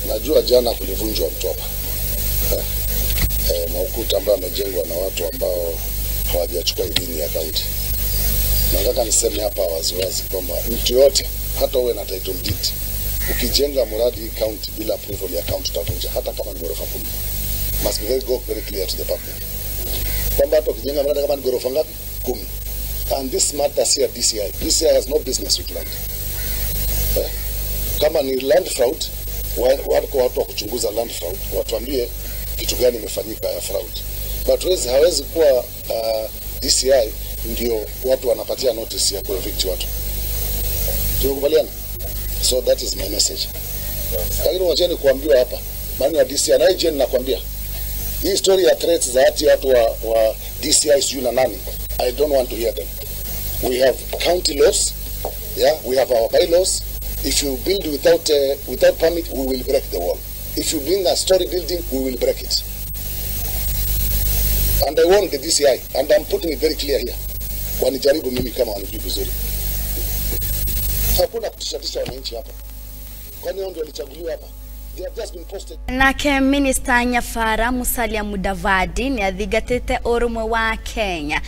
Najua jana kulivunjwa Mtwapa na ukuta ambao amejengwa na watu ambao hawajachukua idhini ya kaunti. Nataka niseme hapa waziwazi kwamba mtu yote, hata uwe na title deed, ukijenga mradi county bila approval ya county utavunja, hata kama ni ghorofa 10. Must be very, go very clear to the public kwamba hata ukijenga mradi kama ni ghorofa ngapi 10. And this matters here DCI. DCI has no business with land. Kama ni land fraud, wako watu wa kuchunguza land fraud, watuambie kitu gani imefanyika ya fraud. But hawezi kuwa DCI ndio watu wanapatia notice ya kuevict watu. Tumekubaliana? So that is my message. Lakini wacheni kuambiwa hapa, maana ya DCI na IGN nakwambia. Hii story ya threats za hati watu wa DCI sijui na nani, I don't want to hear them. We have county laws, yeah, we have our bylaws. If you build without permit, we will break the wall. If you bring a story building, we will break it. And I warn the DCI, and I'm putting it very clear here. Wanijaribu mimi kama wanijui vizuri. Hakuna kutishatisha wananchi hapa. Kwani hao ndio walichaguliwa hapa? They have just been posted. Nake Minister Nyafara Musalia Mudavadi ni athingatite ũrũmwe wa Kenya.